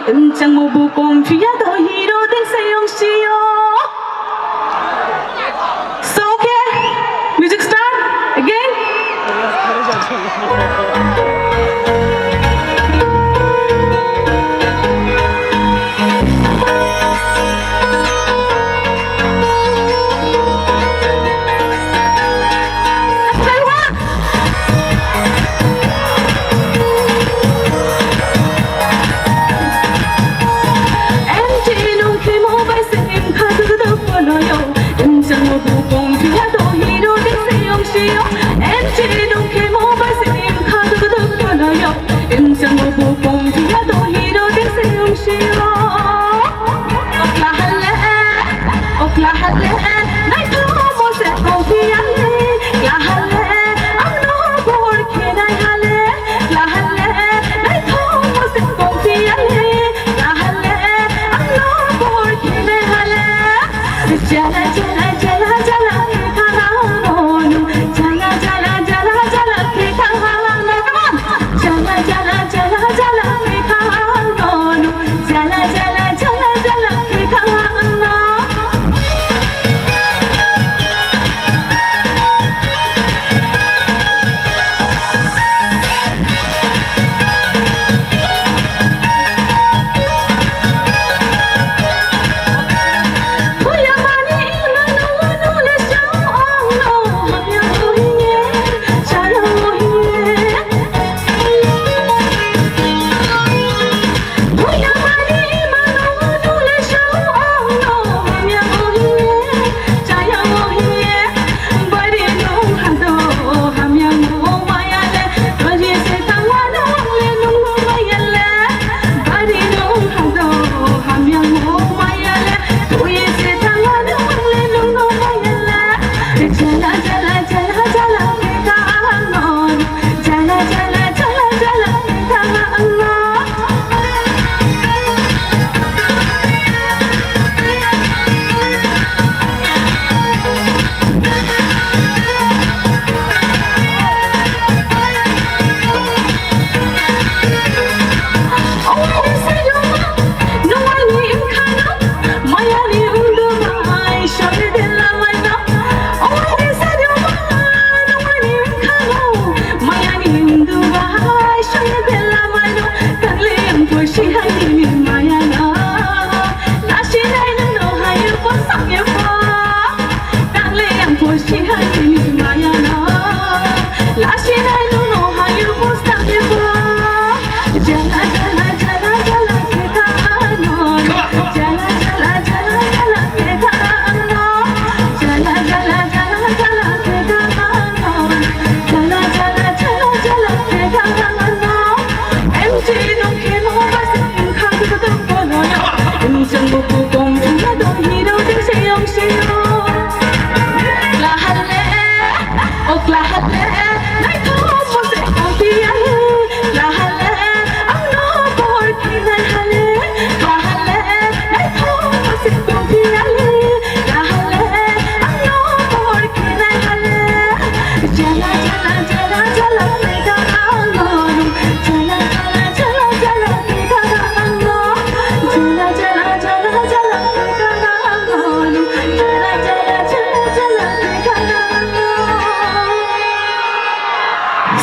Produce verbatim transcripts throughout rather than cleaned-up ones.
Emchangmo bukong phiya do hero de seyong siyo. So, okay, music start again. Okla hale, okla hale, naithok mo se kong phiya le. Okla hale, ang no bor khe nai hale. Okla hale, naithok mo se kong phiya le. Okla hale, ang no bor khe nai hale. Jala, jala, jala, jala, khe kha ang no. Jala, jala, jala, jala, khe kha ang no. Come on. Jala, jala, jala, jala, khe kha ang no. Jala, jala, jala, jala, khe kha ang no.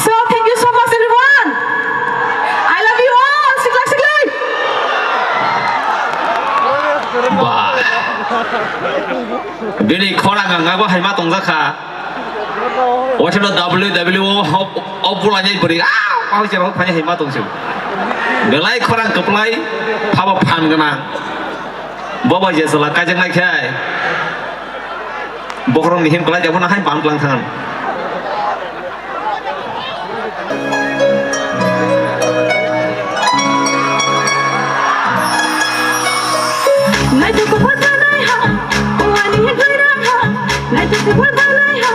So, thank you so much, everyone. I love you all. Sikla sikli. Bah. Bini khorang ang abo hai ma tongjak kha. Waisa no W W O o bula nyai bwrwi, ah, pau se rok phai hai ma tong se. Belai khorang kwplai, phabo phan gwnang. Bo bai je chwla kaijaknai khai. Bokhorok ni him kwlai jabo na hai ban kwlang thangan. Naitok ko phatanai ha, o ani gwi rang ha. Naitok ko phatanai ha.